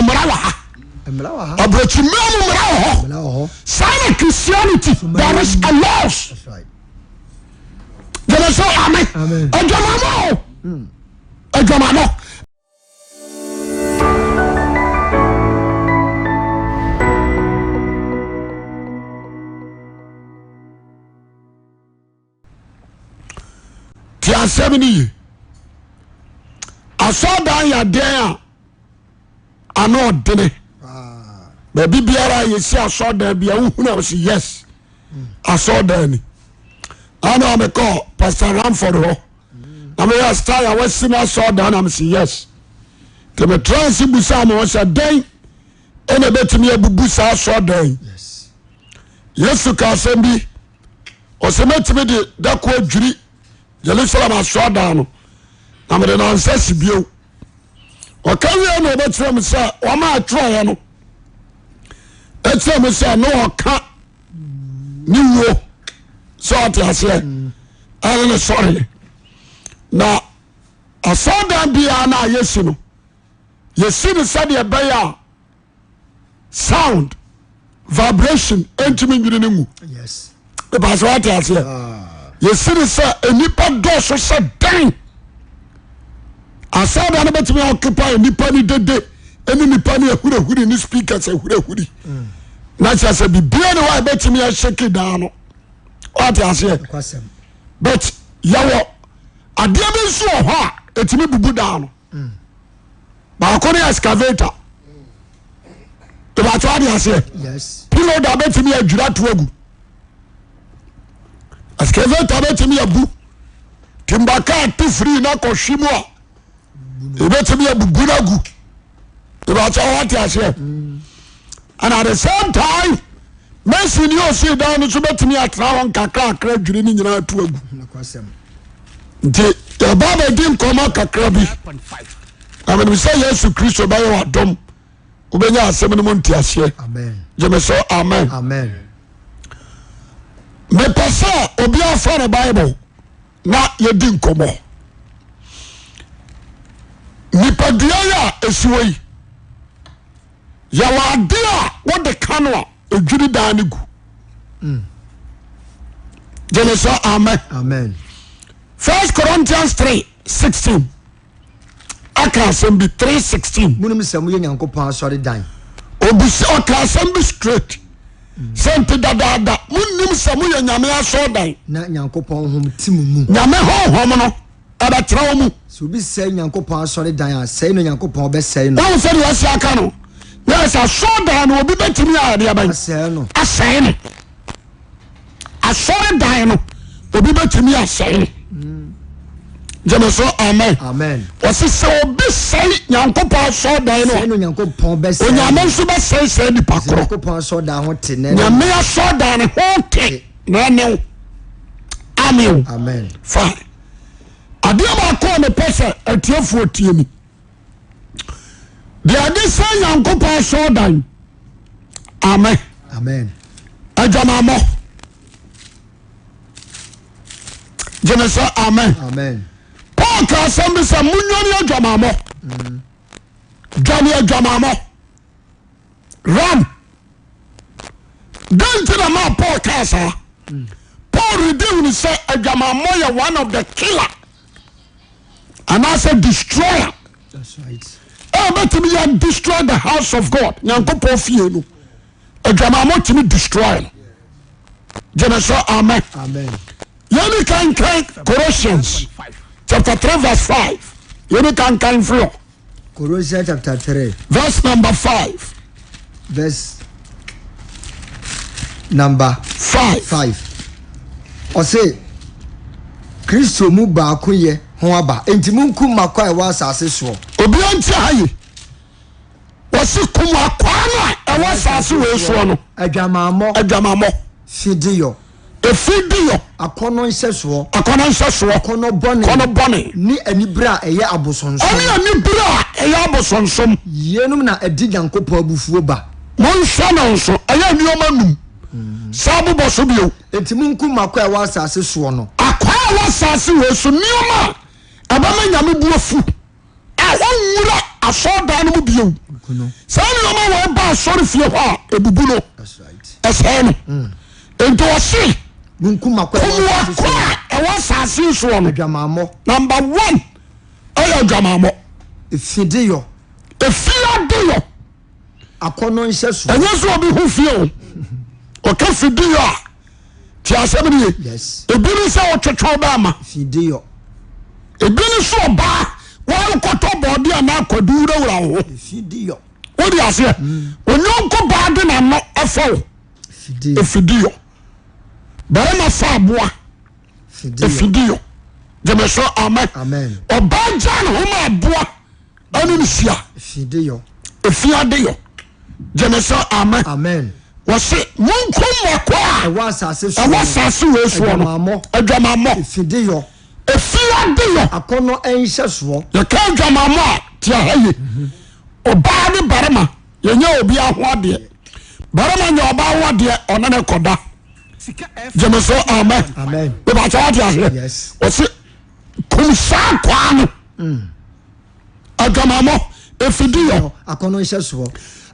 Mmara wɔ ha. Aburokyi mmara mu mmara wɔ hɔ. Saa na Christianity there is a laws. Gyeme so amen. Adwamamɔ o. Hmm. Adwamamɔ. Te asɛm no ye. Asɔredan yɛ adeɛ a ano ɔdene. Baabi biara a yɛsi asɔredan bi a wohunu a wɔsi yes asɔredan ni. Ana mekɔ Pastor Ramford hɔ na meyɛ style a wasi no asɔredan na mesi yes. Nti metra ase busaa me ho sɛ dɛn ɛna ɛbɛtumi abubu saa asɔredan yi. Yesu ka asɛm bi ɔsɛ mɛtumi de dako adwiri Jerusalem asɔredan no na mede nansa si bio. Ɔka wie na ɔbɛkyerɛ mu sɛ wɔn a ɛtwerɛeɛ no ɛkyerɛ mu sɛ ne ɔka ne wuo sɛ ɔte aseɛ ɛne ne sɔreɛ na asɔredan biara no a yɛsi no yɛsi no sɛdeɛ ɛbɛyɛ a sound vibration ntumi nwini no ngu ɛbaasɛ wate aseɛ ah. yɛsi no sɛ nnipa dɔɔso sɛ dɛn asɔredan no bɛtumi occupy nnipa no dede ɛne nnipa no ahurahuri ne speakers ahurahuri mm. na kyerɛ sɛ bibia ne hɔ a ɛbɛtumi ahyɛki daa no wate aseɛ but yɛwɔ adeɛ bi nso wɔ hɔ a ɛtumi bubu daa no baako ne excavator ìbàtí wàá di aseɛ piloda bɛtumi adwira to agu excavator bɛtumi abu timbaka to firi na kɔhwe mu a ebɛtumi abubu no agu ìbàtí wàá di aseɛ and at the same time mason ni osi dan no so bɛtumi atena hɔ nkakrakra dwiri ne nyinaa to agu. Nti yɛba bɛdi nkɔmmɔ kakra bi na menim sɛ Yesu Kristo bɛyɛ w'adom wobɛnya asɛm no mu nteaseɛ. Gyeme so amen. Mepɛ sɛ obiara fa ne Bible na yɛdi nkɔmmɔ. Nipadua yi a ɛsi hɔ yi, yɛwɔ adeɛ a wode ka no a ɛdwiri dan no gu. Gyeme sɛ amen. Amen. First Corinthians 3 16 aka asɛm bi 3 16. Monim sɛ moyɛ Nyankopɔn asɔredan. Obisa ɔka asɛm bi straight. Sɛ nti dadaada monim sɛ moyɛ Nyame asɔredan. Na Nyankopɔn honhom te mo mu. Nyame honhom no ɛbɛtena wo mu. Sɛ obi sɛe Nyankopɔn asɔredan a, sɛe na Nyankopɔn bɛsɛe no. Woahu sɛdeɛ wɔasi aka no? Na ɛsɛ asɔredan no obi bɛtumi ayɛ deɛ bɛn? Asɛe no. Asɛe no. Asɔredan no obi bɛtumi asɛe no. Gyeme so amen. Amen. Wɔsi sɛ obi sɛe Nyankopɔn asɔredan no Sɛe no Nyankopɔn bɛsɛe Onyame nso bɛsɛe saa nipa korɔ. Nyankopɔn asɔredan ho te na ɛne. Nyame asɔredan no ho te na ɛne wo. Amen. Amen. Fine. Adeɛ baako a mepɛ sɛ atiefoɔ tie ni. Deɛ ɛde sɛ Nyankopɔn asɔredan. Amen. Amen. Adwamammɔ. Gyeme sɛ amen. Amen. Paul ka asɛm bi sɛ monwane adwamammɔ. Mm. Dwane adwamammɔ. Run. Dɛn nti na maa Paul kaa saa? Paul redi hunu sɛ adwamammɔ yɛ one of the killer anaasɛ destroyer. A bɛtumi yɛ destroy the house of God Nyankopɔn fie no adwamammɔ tumi destroy no. Gyeme so amen. Yɛni kankan Colossians chapter 3 verse 5. Yɛni kankan firi hɔ. Colossians chapter 3. Verse number 5. Verse number 5. 5. Ɔse, Kristo mu baakoyɛ ho aba, enti munkum m'akwaa a ɛwɔ asase soɔ. Obiara ntie ha yi. Wɔse kum akwaa no a ɛwɔ asase wei soɔ no. Adwamammɔ. Adwamammɔ. Fideyɔ. Efideyɔ. Akɔnnɔ nhyɛsoɔ. Akɔnnɔ nhyɛsoɔ. Akɔnnɔ bɔne. Akɔnnɔ bɔne. Ne anibere a ɛyɛ abosonsom. Ɛne anibere a ɛyɛ abosonsom. Yeinom na ɛde Nyankopɔn abufuo ba. Monhwɛ no nso, ɛyɛ nneɛma num. Saa bobɔ so bio. Enti monkum akwaa a ɛwɔ asase soɔ no. Akwaa a ɛwɔ asase wei so, nneɛma a ɛbɛma Nyame bo afu a ɔnwura. asɔredan no mu bio. Saa nneɛma wei ba asɔre fie hɔ a, ebubu no, ɛsɛe no. Mm. Nti ɔse, Munkum akɔ a ɛwɔ asase soɔ no. Adwamammɔ. Number one ɛyɛ adwamammɔ. Efideyɔ. Efiadeyɔ. Akɔnnɔ nhyɛsoɔ. Ɛnyɛ sɛ obi ho fie o. Ɔka fideyɔ a, te asɛm no ye. Yes. Ebi ne sɛ wotwetwe bɛɛma. Fideyɔ. Ebi ne sɛ ɔbaa wɔrekɔtɔ bɔɔde anaa akwadu wurawura wo ho. Fideyɔ. Wode aseɛ? Mm. Onyɔnko baa de n'ano ɛfa wo. Efideyɔ. Barima fa aboa. Efideyɔ. Gyeme so amen. Amen. Ɔbaa gya ne ho ma aboa. ɛne no hyia. Efideyɔ. Efiadeyɔ. Gyeme sɛ amen. Amen. Wɔse monkum mako a. Ɛwɔ asase soɔ. Ɛwɔ asase wei soɔ no. Adwamammɔ. Adwamammɔ. Efideyɔ. Efiadeyɔ. Akɔnnɔ nhyɛsoɔ. Yɛka adwamammɔ a, te aha yie. Ɔbaa ne barima, yɛnyɛ obiara ho adeɛ. Barima nyɛ ɔbaa ho adeɛ, ɔne no kɔda. Gyeme sɛ amen. Amen. Mepakyɛ wate aseɛ? Yes. Wɔse kum saa kwaa no. Mm. Adwamammɔ, efidiyɔ. Akɔnnɔ nhyɛsoɔ.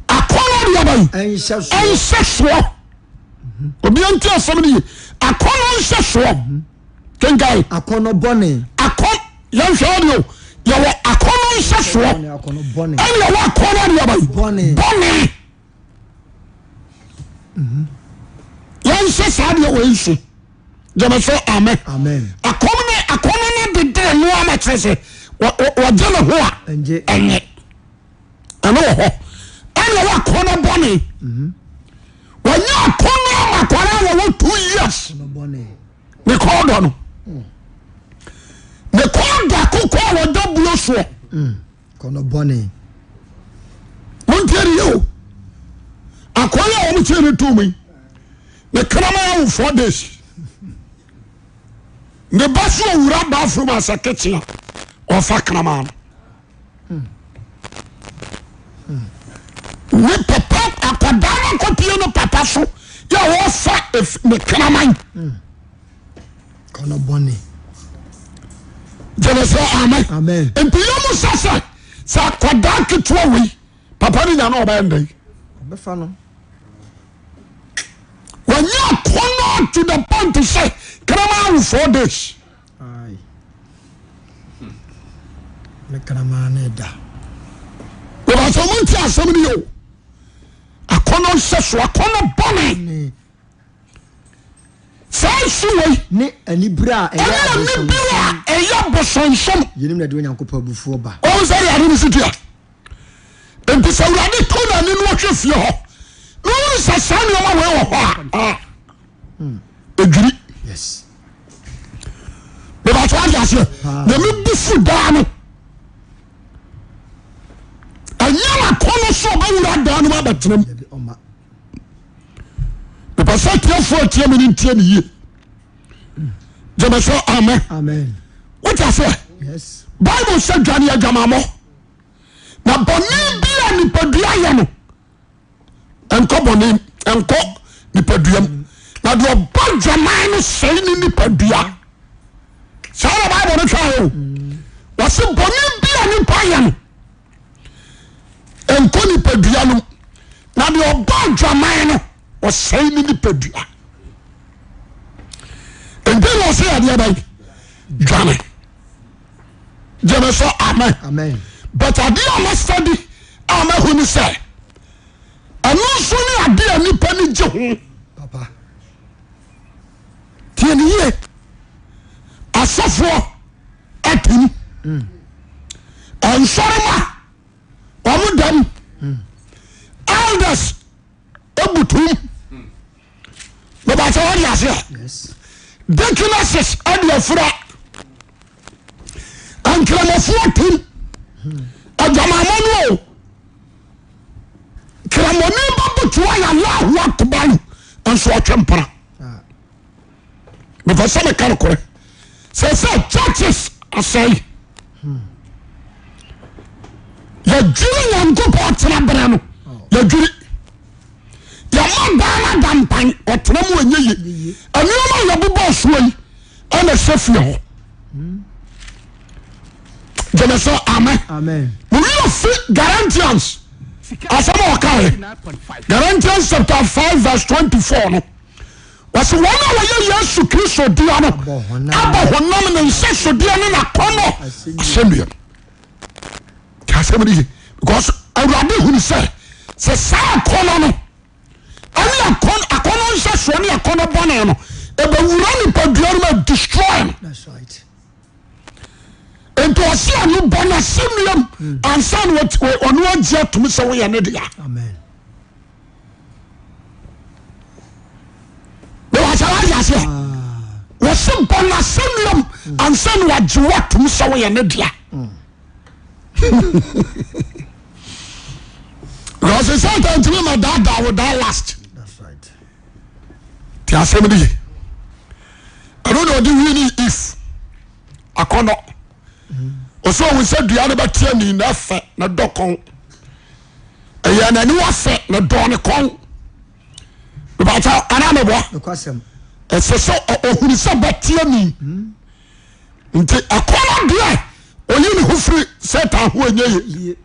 Akɔnnɔ deɛ bɛn? Nhyɛsoɔ. Nhyɛsoɔ. Obi nti asɛm no ye. Akɔnnɔ nhyɛsoɔ. Mhm. Kenkan. Akɔnnɔ bɔne. Akɔ yɛnhwɛ ɔde o. Yɛwɔ akɔnnɔ nhyɛsoɔ. Ɛne yɛwɔ akɔnnɔ deɛ bɛn? Bɔne. Bɔne. Yɛnhyɛ saa deɛ wɔ nso. Gyeme so amen. Akɔm ne akɔm no dedere no ama kyerɛ sɛ wɔgye ne ho a ɛnyɛ. Ɛno wɔ hɔ. Ɛna ɛwɔ akɔnɔ bɔne. Mhm. Wɔnyɛ akɔnɔ ama akwara a wɔwɔ 2 years. Ne kɔn dɔ no. Mm. Ne kɔn dɔ akokɔ a wɔda buo soɔ. Mm. Kɔnɔ bɔne. Montie ne yie o. Akoa yi a wɔn kyerɛ ne tum yi, ne kraman awo 4 days. Ne ba so owura bathroom asɛ kitchen a ɔfa kraman no. Ne papa akwadaa no akɔpie ne papa so yɛ a wɔfa ne kraman. Kɔnɔ bɔne. Gyeme sɛ amen. Amen. Nti yɛ mo sɛ sɛ sɛ akwadaa ketewa wei papa no nya no ɔbɛyɛ ndɛn? Ɔbɛfa no. Wɔnyɛ akɔnɔ to the point sɛ kraman awo 4 days. Aye. Ne kraman ne da. Bàbá sɛ ɔmo nti asɛm no yɛ o. Akɔnɔ nhyɛ so akɔnɔ bɔne. Saa su wei. Ne anibere a ɛyɛ abosonsom. Ɛne anibere a ɛyɛ abosonsom. Yeinom na ɛde Onyankopɔn abufuo ba. Wɔn sɛ deɛ ade no si teɛ. Nti sɛ Awurade to n'ani na ɔhwɛ fie hɔ na ɔhunu sɛ saa nneɛma wei wɔ hɔ a, ah, ɛdwiri. Yes. Bɛbɛtɔ ade aseɛ. Nyame bu fu daa no. Ɛnyɛ n'akɔnnɔ sɛ ɔbɛwura daa no mu abɛtena mu. Mepɛ sɛ atiefoɔ atie me no ntie me yie. Gyeme so amen. Wote aseɛ? Bible sɛ dwane adwamammɔ na bɔne bi a nipadua yɛ no nkɔ bɔne nkɔ nipadua mu na deɛ ɔbɔ dwaman no sɛe ne nipadua. Saa na Bible no twa o. Wɔse bɔne bi a nipa yɛ no nkɔ nipadua no mu na deɛ ɔbɔ adwaman no ɔsɛe ne nipadua nti na ɔsɛ adeɛ bɛn dwane gyeme so amen but adeɛ a masadi a mahu ne sɛ ɛno nso ne adeɛ a nipa no gye ho tie ne yie asɔfoɔ atum nsɔrema wɔn dɛm elders ebutum bɛbàtɛ wɔde aseɛ deaconesses ɛde afura nkramofoɔ tum adwamamɔ no o kramoni ba butu ayɛ Allahu akbar nso ɔtwe mpana. Mepɛ sɛ meka nokorɛ sɛ sɛ churches asɛe yɛdwiri Nyankopɔn tena berɛ no yɛdwiri yɛma daa no ada mpan ɔtena mu ɛnyɛ ye nneɛma a yɛbobɔ soɔ yi ɛna ɛhyɛ fie hɔ. Gyeme so amen. Mo werɛ fi Galatians asɛm a ɔkaeɛ Galatians chapter 5 verse 24 no wɔsi wɔn a wɔyɛ Yesu Kristo dea no abɔ honam ne nsɛsodeɛ ne n'akɔnnɔ asɛnnua mu. Ti asɛm no ye because Awurade hunu sɛ sɛ saa akɔnnɔ no ɛne akɔnnɔ akɔnnɔ nsɛsoɔ ne akɔnnɔ bɔne no ɛbɛwura nipadua no ma destroy no. Nti ɔse ɔno bɔ no asɛnnuam ansa na ɔno agye atom sɛ woyɛ ne dea. Mewɔ sɛ wade aseɛ. Wɔse bɔ no asɛnnuam ansa na wagye wo atom sɛ woyɛ ne dea. Because Satan ntumi ma daadaa wo daa last. Ti asɛm no ye. Ɛno na ɔde wi ne if akɔnɔ. Ɔsɛ ohun sɛ dua no bɛte ani na ɛfɛ na dɔ kɔn. Ɛyɛ n'ani wafɛ na dɔ ne kɔn. Bàtà anaa mɛboa. Ɛsɛ sɛ ohun sɛ bɛte ani. Nti akɔnɔ deɛ oyi ne ho firi Satan ho enye ye.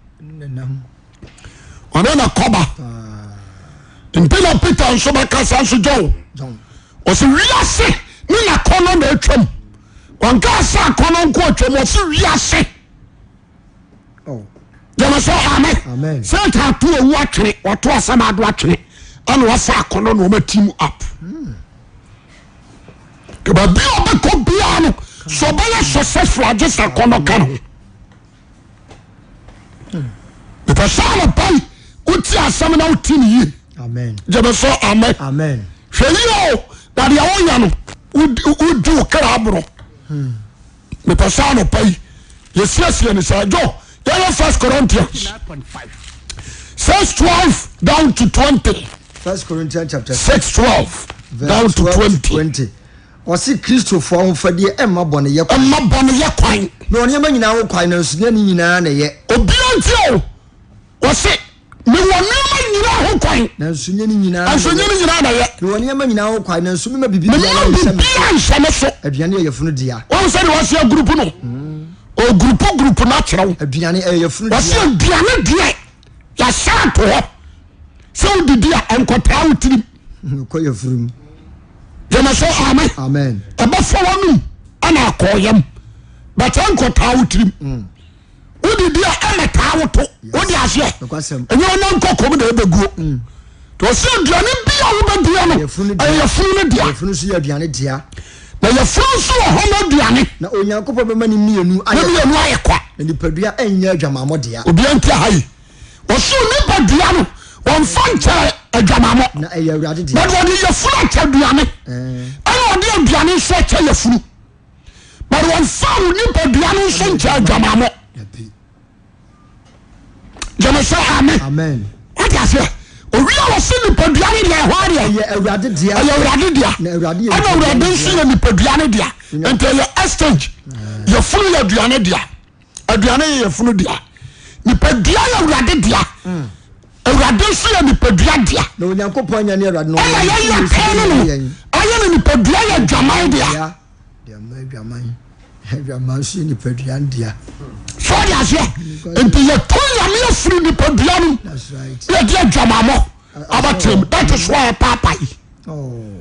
Ɔne na kɔba. Nti na Peter nso bɛkasa nso John. Ɔsɛ wiase ne n'akɔnɔ na atwam. Wɔnka sɛ akɔnɔ nko atwam, ɔsɛ wiase. Gyama sɛ amen. Satan ato owu atwene, wato asɛm ado atwene, ɛna wafa akɔnɔ na wɔn team up. Baabi a ɔbɛkɔ biara no, sɛ ɔbɛyɛ successful agye sɛ akɔnɔ ka ne ho. Mepɛ sɛ anɔpa yi wotie asɛm na wote ne yie. Gyeme so amen. Hwɛ yie o, na deɛ woyɛ no wodi wo kra aborɔ. Mepɛ sɛ anɔpa yi yɛsiesie ne saa. Dwo yɛyɛ First Corinthians 6:12 down to 20. First Corinthians chapter 6:12 down to 20. Ɔse Kristofo ahofadie mma bɔneyɛ kwan. Mma bɔneyɛ kwan. Mewɔ nneɛma nyinaa ho kwan, nanso nyɛ ne nyinaa na ɛyɛ. Obiara ntie o. Ɔse mewɔ nneɛma nyinaa ho kwan. Nanso nyɛ ne nyinaa na ɛyɛ. Nanso nyɛ ne nyinaa na ɛyɛ. Mewɔ nneɛma nyinaa ho kwan, nanso memma biribiara nhyɛ me so. Memma biribiara nhyɛ me so. Aduane yɛ yafunu dea. Wɔn sɛ deɛ wɔasi agurupu no. Ogurupu gurupu no akyerɛ wo. Aduane ɛyɛ yafunu dea. Wɔsi aduane deɛ yɛahyɛ ato hɔ sɛ wodidi a ɛnkɔtaa wo tirim. Kɔ yafunu mu. Gyeme so amen. Amen. Ɛbɛfa w'anum ɛna akɔ yam but ɛnkɔtaa wo tirim. Mm. Wodidi a ɛmɛtaa wo to. Wode aseɛ. Ɛnyɛ ɔna nkɔkɔm na ɛbɛguo. Mm. Ɔsɛ aduane bi a wobɛdua no ɛyɛ yafunu no dea. Yafunu nso yɛ aduane dea. Na yafunu nso wɔ hɔ ma aduane. Na Onyankopɔn bɛma ne mmienu ayɛ. Ne mmienu ayɛ kwa. Na nipadua ɛnyɛ adwamammɔ dea. Obiara nti aha yi. Wɔsi onipadua no wɔnfa nkyɛ adwamammɔ. Na ɛyɛ Awurade dea. Na wɔde yafunu akyɛ aduane. Ɛna wɔde aduane nso akyɛ yafunu. But wɔnfa onipadua no nso nkyɛ adwamammɔ. Gyeme sɛ amen. Wate aseɛ? Owia wɔ se nipadua no deɛ ɛhɔ adeɛ. Ɛyɛ Awurade dea. Ɛyɛ Awurade dea. Na Awurade yɛ Ɛna Awurade nso yɛ nipadua no dea. Nti ɛyɛ exchange. Yɛfunu yɛ aduane dea. Aduane yɛ yɛfunu dea. Nipadua yɛ Awurade dea. Awurade nso yɛ nipadua dea. Na Onyankopɔn anya ne Awurade no. Ɛna yɛyɛ atɛn no no. Ayɛ no nipadua yɛ adwaman dea. Deɛ ama adwaman, adwaman nso yɛ nipadua dea. So ɔde aseɛ nti yɛto nyame afiri nipadua no mu yɛde adwamamɔ abatam. That is why ɛpaapae. Oh.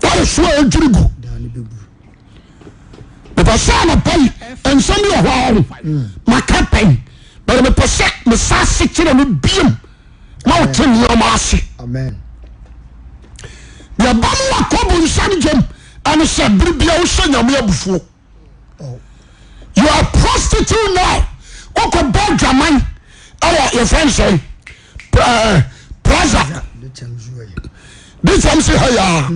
That is why ɛdwiri gu. Mepɛ sɛ anɔpa yi nsɛm bi wɔ hɔ a ɔho maka pɛn but mepɛ sɛ mesa ase kyerɛ no biam na wote nneɛma ase. Deɛ ba mu wakɔ bonsam gyam ɛne sɛ bere bia wohyɛ nyame abufuo. Oh. You are prostitute now. Wokɔ bɔ adwaman ɛwɔ yɛfrɛ no sɛn plaza. Dikyɛm si ha yaa.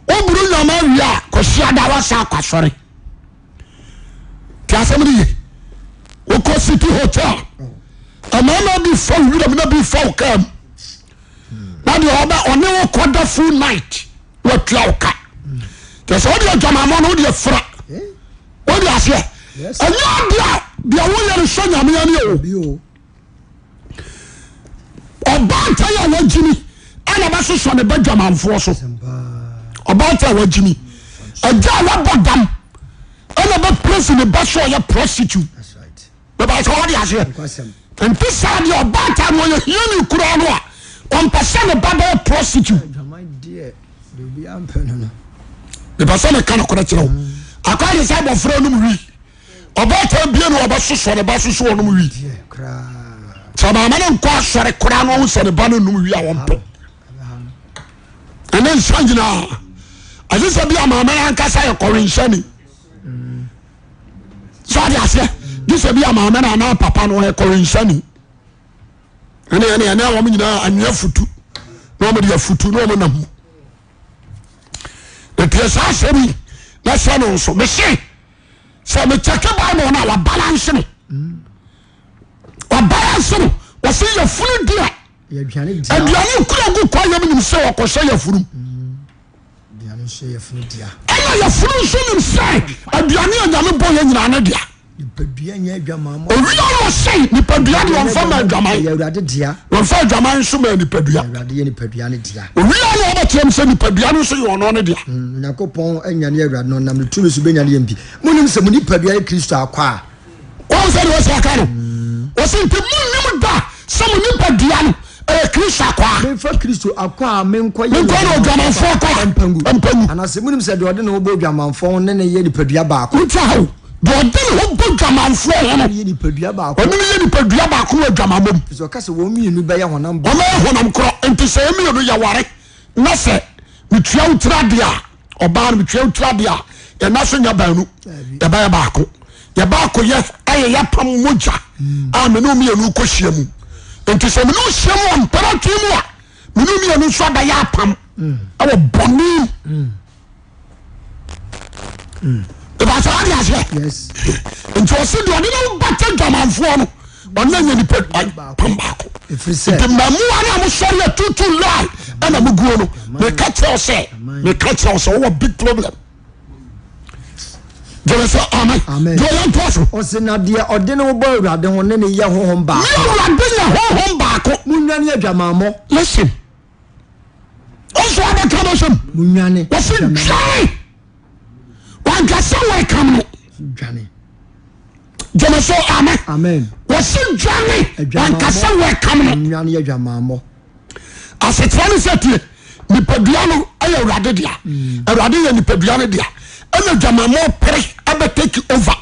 Woburu nyama awie a kɔhyia da wasa akɔ asɔre. Ti asɛm no ye. Wokɔ city hotel. Mmarima bi fa wo wiram na bi fa wo kaa mu. Na deɛ ɔbɛ ɔne wo kɔ da full night watua wo ka. Kyɛ sɛ wode adwamammɔ no wode afira. Wode aseɛ. Ɛnyɛ adeɛ a deɛ woyɛ no sɔ nyame ani o. Ɔbaatan a wagyimi ɛna bɛsosɔ ne ba dwamanfoɔ so. Ɔbaatan a wagyimi. Agya a wabɔ dam ɛna bɛpia. Embrace ne ba sɛ ɔyɛ prostitute. Bɛbɛ sɛ ɔde aseɛ. Nti saa deɛ ɔbaatan no ɔyɛ hiani koraa no a ɔmpɛ sɛ ne ba bɛyɛ prostitute. Mepɛ sɛ meka nokorɛ kyerɛ wo. Akɔyɛ ne sɛ abɔfra nom wi. Ɔbaatan bie no ɔbɛsosɔ ne ba so so ɔnom wi. Sɛ maame no nkɔ asɔre koraa no ɔhu sɛ ne ba no nom wi a ɔmpɛ. Ɛne nsa nyinaa. Agye sɛ bi a maame no ankasa yɛ kɔwenhyɛni. Sɛ ɔde aseɛ gye sɛ bi a maame no anaa papa no ɔyɛ kɔwenhyɛni. Ɛne ɛne ɛne wɔn nyinaa anwea futu na wɔn de afutu na wɔn nam mu. Nti saa asɛm yi na hyɛ no nso mese sɛ mekyɛke Bible no a wabalanse no wabalanse no wɔse yafunu deɛ aduane kura gu kɔ yam nim sɛ wɔkɔhyɛ yafunu ɛna yafunu nso nim sɛ aduane a Nyame bɔ yɛ nyinaa ne dea. Owia no ɔsɛe nipadua deɛ ɔmfa ma adwaman. Wɔmfa adwaman nso ma nipadua. Owia no ɔbɛkyerɛ m sɛ nipadua no nso yɛ ɔno ne dea. Mm, Onyankopɔn anyane Awurade no ɔnam ne tumi so bɛnyane yɛn bi. Monim sɛ mo nipadua yɛ Kristo akwaa. Wɔn sɛ deɛ wɔsi aka no. Wɔsi nti monim da sɛ mo nipadua no ɛyɛ Kristo akwaa. Memfa Kristo akwaa menkɔyɛ Menkɔ ne odwamanfoɔ akwaa. Mpangu. Mpangu. Anaasɛ monim sɛ deɛ ɔde ne ho bɔ odwamanfoɔ ho ne ne yɛ nipadua baako. Wotia ha o. Deɛ ɔde ne ho bɔ dwamanfoɔ ho no. Ɔne yɛ nipadua baako. Ɔne ne yɛ nipadua baako wɔ adwamammɔ mu. Ɛfiri sɛ ɔka sɛ wɔn mmienu bɛyɛ honam baako. Wɔbɛyɛ honam korɔ. Nti sɛ yɛn mmienu yɛware na sɛ metua wo tiri adeɛ a, ɔbaa no metua wo tiri adeɛ a, yɛn nan so nyɛ baanu, yɛbɛyɛ baako. Yɛ baako yɛ ayɛ yɛapam mogya a me ne wo mmienu kɔ hyia mu. Nti sɛ me ne wo hyia mu wɔ mpɛrɛtwe mu a, me ne wo mmienu nso abɛyɛ apam ɛwɔ bɔne mu. Ìbáṣọ wà di aseɛ. Nti ɔsi deɛ ɔde ne ho bata dwamanfoɔ no ɔno anya nipa pam baako. Nti mmamuwa no a mo sɔre atutu lie ɛna mo guo no meka kyerɛ wo sɛ meka kyerɛ wo sɛ wowɔ big problem. Gyeme sɛ amen. Deɛ ɔyɛ ntoa so. Ɔsi na deɛ ɔde ne ho bɔ Awurade ho ne ne yɛ honhom baako. Ne Awurade yɛ honhom baako. Munnwane adwamammɔ. Listen. Ɔnso abɛka no sɛm. Munnwane. Wɔsi dwane. Wankasa wɔkam no. Dwane. Gyeme so amen. Amen. Wɔsi dwane. Wankasa wɔkam no. Munnwane adwamammɔ. Asekyerɛ ne sɛ tie nipadua no yɛ awurade dea. Mm. Awurade yɛ nipadua no dea. Ɛna dwamammɔ pere abɛ take over.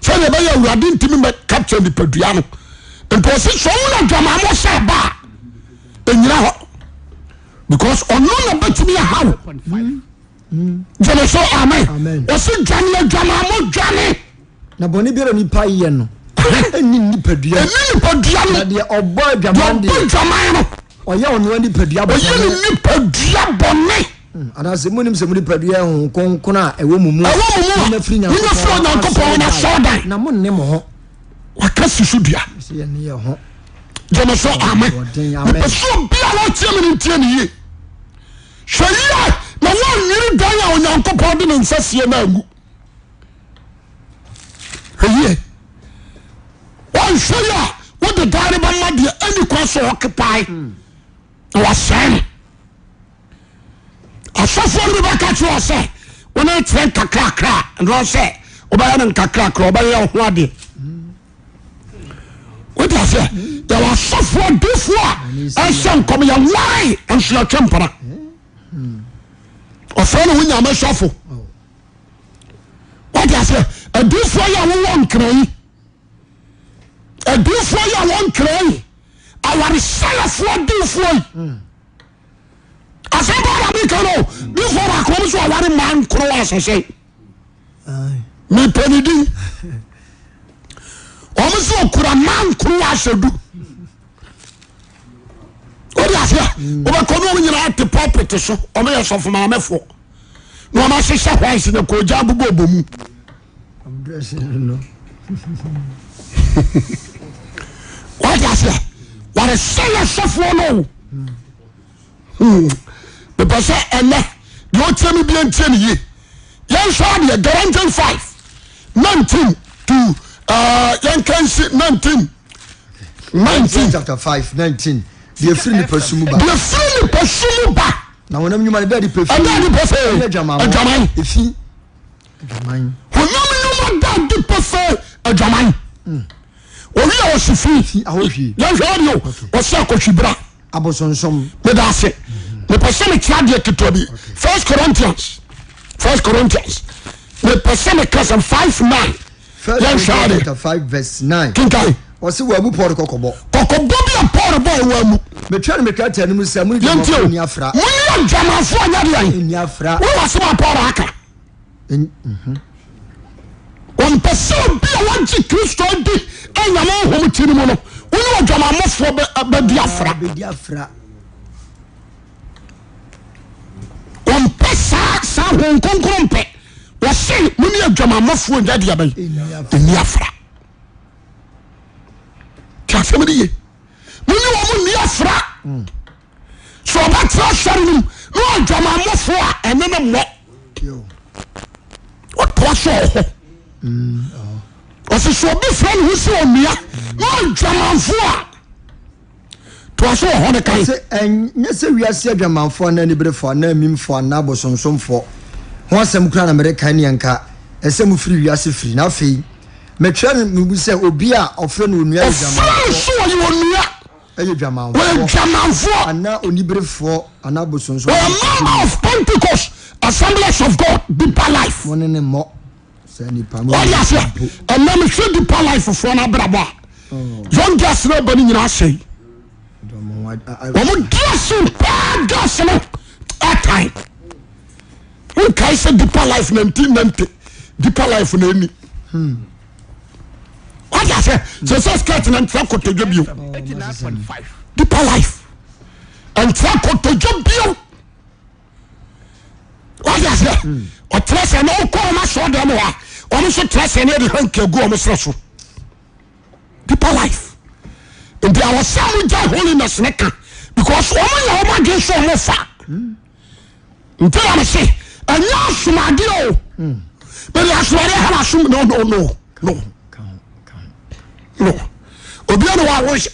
Sɛdeɛ ɛbɛyɛ awurade ntumi mɛ capture nipadua no. Nti ɔsi sɛ ɔmo na dwamammɔ sɛ ɛba a ɛnyina hɔ because ɔno na bɛtumi ahaw gyeme so amen ɔsi dwane adwamammɔ dwane. Na bɔne biara nipa yɛ no ɛnni nipadua ɛnni nipadua no na deɛ ɔbɔ adwaman deɛ ɔbɔ adwaman no ɔyɛ ɔno nipadua bɔne ɔyɛ ne nipadua bɔne hmm, anaasɛ monim sɛ mo nipadua yɛ honhom kronkron a ɛwɔ mo mu ɛwɔ mo mu a monya firi Onyankopɔn asɔredan na monne mo ho waka si so dua gyeme so amen mepɛ sɛ obi a wɔtie me no ntie ne yie hwɛ yie na woanwiri dan a Onyankopɔn de ne nsa sie no angu hwɛ yie wɔnhwɛ yie a wode dan no bɛma deɛ ɛni kwan so ɔkepae na wasɛe no asɔfoɔ no bi bɛka kyerɛ wɔ sɛ wɔn akyerɛ nkakrakra ɛnɔ sɛ wobɛyɛ no nkakrakra wobɛyɛ ho adeɛ wote aseɛ yɛwɔ asɔfoɔ difoɔ a ɛhyɛ nkɔm yɛware nso yɛtwe mpena ɔfrɛ ne ho nyame sɔfo wote aseɛ adifoɔ yɛ wowɔ nkra yi adifoɔ yɛ wɔ nkra yi awaresɛefoɔ difoɔ yi asɛm baa na meka no difoɔ baako ɔmo so aware mmaa nkoro asɛsɛ mepɛ ne din ɔmo sɛ ɔkura mmaa nkoro asɛ du wode aseɛ wobɛkɔ ne ɔmo nyinaa te pulpit so ɔmo yɛ sɔfo maamefoɔ na ɔmo ahyehyɛ white na kɔgya bobɔ ɔbɔ mu wate aseɛ wɔresɛ yɛ sɔfoɔ no o mepɛ sɛ ɛnɛ deɛ ɔtie me bia ntie ne yie yɛnhwɛ adeɛ Galatians 5 19 to uh, yɛnka nsi 19 19 chapter 5 19 deɛ firi nipa su mu ba deɛ firi nipa su mu ba na honam nnwuma no ɛda adi pefee ɛda adi pefee ɛne adwamammɔ adwaman efi adwaman honam Adwaman. Owi a ɔsi fi. Fi ahohwie. Yɛnhwɛ ɔde o. Ɔsi akɔhwi bra. Abosonsom. Meda ase. Mepɛ sɛ mekyerɛ adeɛ ketewa bi. First Corinthians. First Corinthians. Mepɛ sɛ meka sɛ 5:9. First Yɛnhwɛ Corinthians ade. chapter 5 verse 9. Kenkan. Ɔse wɔamu Paul kɔkɔbɔ. Kɔkɔbɔ bi a Paul bɔɔ wɔ amu. Metwerɛ no me krataa no mu sɛ mo ne Yɛntie o. dwamafo nni afra. Mo ne adwamanfoɔ nyɛ deɛn? Nni afra. Wowɔ asɛm a Paul aka. Wɔmpɛ sɛ obi a wagye Kristo adi anya ne honhom ti no mu no, wo ne odwamammɔfoɔ bɛdi afra. Bɛdi afra. Wɔmpɛ saa saa Honhom Kronkron mpɛ. Wɔse mo ne adwamammɔfoɔ nyɛ deɛ bɛn? Nni afra. Ti asɛm no ye. Mo ne wɔn nni afra. So ɔbɛtena asɔre no mu na ɔdwamammɔfoɔ a ɛne ne mmɔ ɔtoa so wɔ hɔ ɔsɛ sɛ obi frɛ ne ho sɛ onua na ɔdwamanfoɔ a toa so wɔ hɔ no kan. Sɛ ɛnyɛ sɛ wiase adwamanfoɔ anaa aniberefoɔ anaa amimfoɔ anaa abosonsomfoɔ ho asɛm koraa na mereka ne anka ɛsɛ mofiri wiase firi na afei metwerɛ no mu sɛ obi a ɔfrɛ no onua yɛ Ɔfrɛ no dwamanfoɔ sɛ ɔyɛ onua. Yɛ dwamanfoɔ. Wɔyɛ dwamanfoɔ. Anaa oniberefoɔ anaa bosonsomfoɔ. Wɔyɛ member of Pentecost Assemblies of God Deeper Life. Mo ne ne mmɔ saa nipa mo. Wɔde aseɛ ɛnna mehwɛ Deeper Life foɔ no abrabɔ a oh. Young girls na ɛba no nyinaa asɛe. Wɔn dressing paa girls no ɛtan. Nkae sɛ Deeper Life 1990 Deeper Life na ɛni. Hmm. Wate aseɛ sɛ sɛ skirt na ntra kotodwe bio. Deeper life ntra kotodwe bio. Wate aseɛ ɔtra sɛ na ɔkɔ wɔn asɔ dɛm hɔ a wɔn nso tra sɛ na yɛde hanky agu wɔn serɛ so. Deeper life nti awɔ sɛ wɔn gya holiness ne ka because wɔn yɛ wɔn adwene so wɔn fa. Nti na mese ɛnyɛ asomadeɛ o mede asomadeɛ ha na asom no no no no no obia ne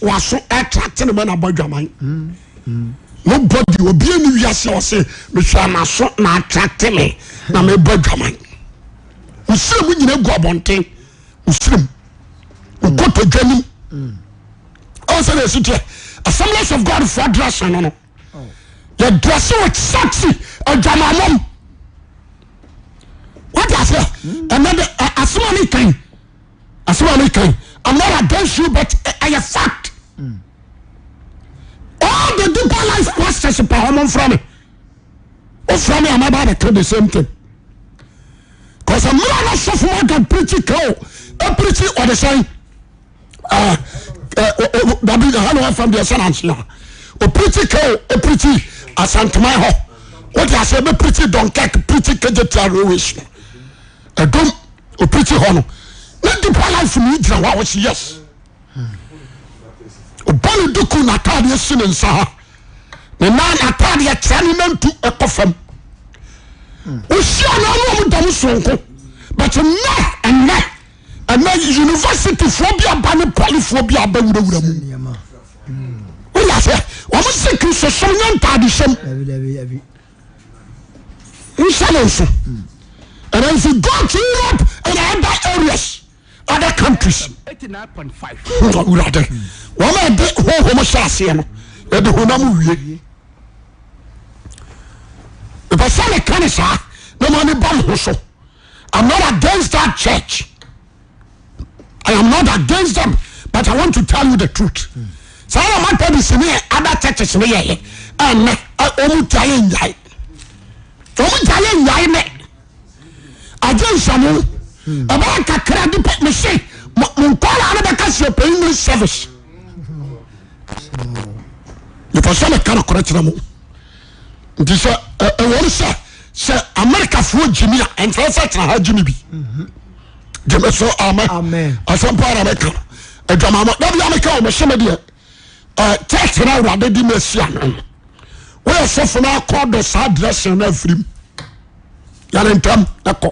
waso attracte ne ma na bɔ adwaman nobody obia ne wiase a ɔse mehwɛ amaso na attracte me na mebɔ adwaman wosire mu nyina gu abɔnten wosire mu wokɔtɔdwa nim ɔsɛ na ɛsi teɛ Assemblies of God foɔ dressing no no yɛ dress with sexy adwamamom wọ́n ti aseɛ ɛnna de asɛm a mi kan asɛm a mi kan I'm not against you but ɛyɛ fact all the deeper life pastors pa wɔn nfra mi o fura mi a ma ba bɛ ka the same thing cause mmerɛ na sɔfo ma ka preach ka o preach ɔde sɛn. Ah, eh, dabi ɛha na wafam deɛ sɛ nanse a ɔpirikyi ka o ɔpirikyi asanteman hɔ wote aseɛ bɛpirikyi Dunkirk pirikyi Kejetia railways no ɛdom ɔpirikyi hɔ no ne deeper life no gyina hɔ a wɔsi yes ɔbɔ ne duku n'ataadeɛ si ne nsa ha ne nan n'ataadeɛ kyerɛ ne nantu ɛkɔ fam wohyia no ɔno ɔmo dam soronko but nnɛ ɛnnɛ Ɛnɛ universityfoɔ bi aba ne polyfoɔ bi aba wurawura mu. Wọ́n yà sẹ́, wọ́n sẹ Kristosom nyɛ ntaadehyɛm. Nhyɛ ne nso. And if you go to Europe and other areas, other countries, wurade, wɔn a ɛde honhom hyɛ aseɛ no, yɛde honam wie. Mepɛ sɛ meka ne saa na mo ani ba mo ho so. I'm not against that church. I am not against them, but I want to tell you the truth. Saa na Methodist ne other churches ne yɛyɛ ɛnɛ wɔn gyae nyae wɔn gyae nyae nɛ agye nsamu ɛbɛyɛ kakra de pɛ mese mo nkɔla no bɛka sɛ pɛ English service mepɛ sɛ meka nokorɛ kyerɛ mo nti sɛ ɛwɔm sɛ sɛ amerikafoɔ gyimi a ɛnkyerɛ sɛ tena ha gyimi bi gyeme so amen asɛm paa na meka adwamamɔ da bia meka wɔ mehye me deɛ church no awurade de masi ano no woyɛ sɔfo no akɔ dɔ saa dressing no afirim yɛne ntam na kɔ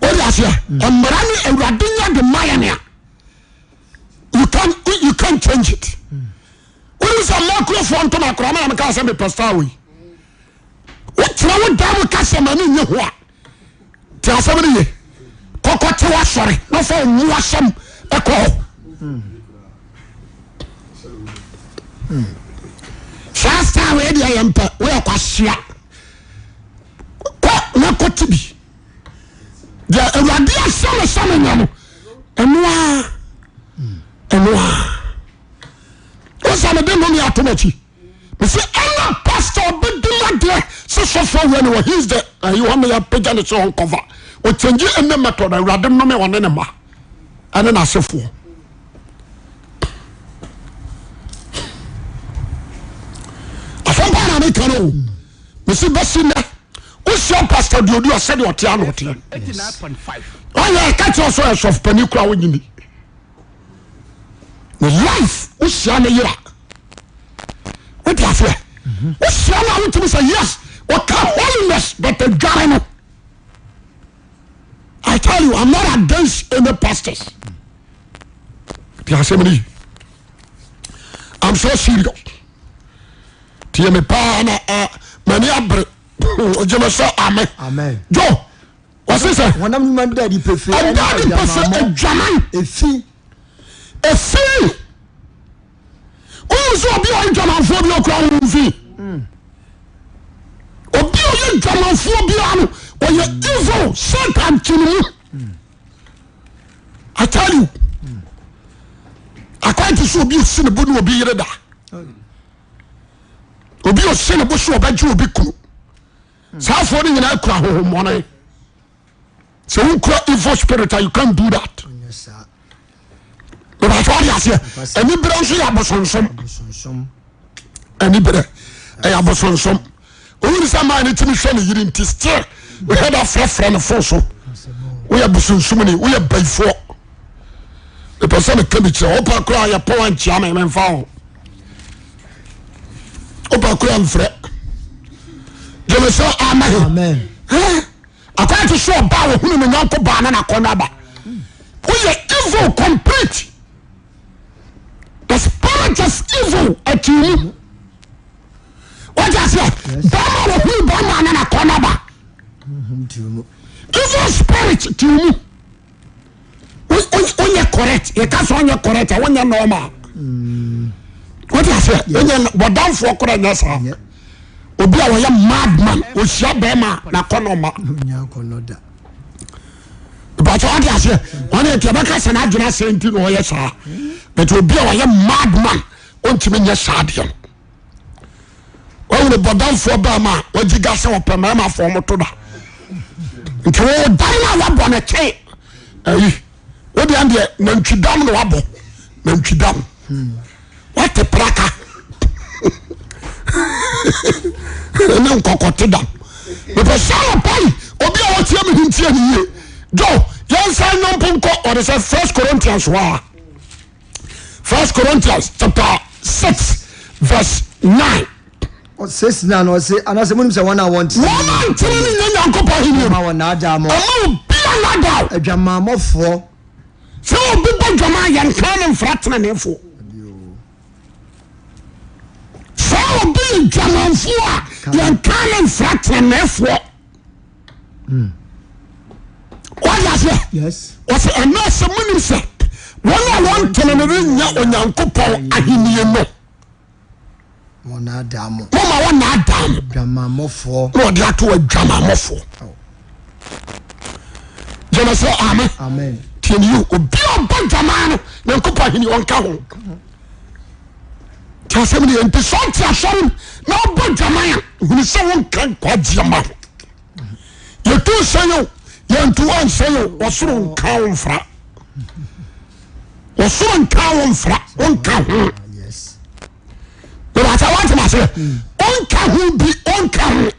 wode aseɛ mmara ne awurade nya de ma yɛne a you can you can change it wọ́n sɛ mmaa kurofoɔ ntoma akora maa mi kaa sɛ mi pɛ star wei wokyerɛ wo dan mu ka sɛ ma ne nye ho a te asɛm no ye kɔ kɔkɔ te w'asɔre na fa ɔmu asɛm ɛkɔ hɔ. Saa style wei deɛ yɛn pɛ woyɛ kwasia kɔ na kɔ ti bi deɛ awurade ahyɛ me sɛ menya no ɛnoa ɛnoa wosa mede nnome ato m'akyi mese ɛna pastor ɔbɛdi madeɛ sɛ sɔfoɔ wei ne wɔ he's the ayi hɔ ne yɛpagya ne sɛ ɔnkɔfa ɔkyɛngye ɛne method awurade nnome ɔne ne ma ɛne n'asefoɔ asɛm paa na meka no o mese bɛsi nnɛ wohyia pastor duodu a sɛdeɛ ɔteɛ ana ɔteɛ ɔyɛ ɛka kyerɛ sɛ ɔyɛ sɔfo panin kora wonyini ne life wohyia ne yera wote aseɛ wohyia no a wotumi sɛ yes ɔka holiness but adware no I tell you I'm not against any pastors te asɛm no yi I'm so serious tie me paa na eh, m'ani abere gyeme sɛ amen jo wɔse sɛ honam nnwuma no da adi pefee ɛne ɛda adi pefee adwaman efi efi wonim sɛ obi a ɔyɛ dwamanfoɔ bi ɔkura wo mfi obi a ɔyɛ dwamanfoɔ biara no ɔyɛ evil satan te ne mu I tell you akwan te sɛ obi osi ne bo ne obi yere da obi osi ne bo so ɔbɛgye obi kunu saa afoɔ no nyinaa kura honhommɔne sɛ wokura evil spirit a you can't do that ìbàtí wọ́n di aseɛ anibere nso yɛ abosonsom anibere ɛyɛ abosonsom òun sɛ maa ne timi hwɛ ne yiri nti still wohɛ da frɛfrɛ ne fon so woyɛ bosonsom ni woyɛ bayifoɔ mepɛ sɛ meka bi kyerɛ wopa koraa yɛ pɔn ankyia me memfa ho wopa koraa mfrɛ gyeme sɛ amen akwan te sɛ ɔbaa wɔhunu ne nyɔnko baa na nakɔnɔ aba woyɛ evil complete the spirit of evil ati mu wọ́n ti aseɛ bɛrima wɔhunu bɛrima na nakɔnɔ aba evil spirit ti mu wonyɛ correct yɛka sɛ ɔnyɛ correct a wonyɛ normal wọ́n ti aseɛ wonyɛ bɔdanfoɔ koraa nyɛ saa obi a wɔyɛ madman ohyia bɛrima n'akɔnɔ ma bàtɛ wọ́n ti aseɛ wọ́n yɛ tiɛ bɛka sɛ n'adwene asɛ nti na ɔyɛ saa but obi a wɔyɛ madman ɔntumi nyɛ saa deɛ no. Wahunu bɔdamfoɔ bɛrima a wagyi ga sɛ ɔpɛ mmarima afɔ wɔn to da nti wo dam no a wabɔ no kyɛn ayi wo deɛ deɛ nantwi dam na wabɔ nantwi dam wate praka ne nkɔkɔte dam mepɛ sɛ ɔpa yi obi a wɔtie me ho ntie ne yie jo yɛnsa nyɔmpo nkɔ ɔde sɛ First Corinthians hɔ a First Corinthians chapter 6 verse 9. 6 9 ɔse anaasɛ monim sɛ wɔn a wɔntene Wɔn a ntene no nyɛ Nyankopɔn ahenni ma wɔn naadaa mo Ɔma obi a naadaa wo. Adwamammɔfoɔ. Sɛ obi bɔ dwama a yɛnka no mfra teneneefoɔ. Sɛ obi yɛ dwamanfoɔ a yɛnka no mfra teneneefoɔ. Wọ́n yà sẹ́. Wɔsɛ ɛnna sɛ munim sɛ wɔn a wɔn ntene no renya Onyankopɔn ahenni no. Wɔn naadaa mo. Wɔn ma wɔn naadaa mo. Adwamammɔfoɔ. Na wɔde ato adwamammɔfoɔ. Gyeme sɛ amen. Amen. Tie ni o obi a ɔbɔ dwamaa no Nyankopɔn ahenni ɔnka ho. Tí asɛm ni yɛ nti sɛ ɔte asɔre mu na ɔbɔ dwaman a hunu sɛ wonka nkwagyeɛ ma ho. Yɛtu nsɛn o yɛntu nsɛn o ɔsoro nka wo mfra. Ɔsoro nka wo mfra wonka ho. Bàtà wọ́n ti ma se ɔnka ho bi ɔnka ho.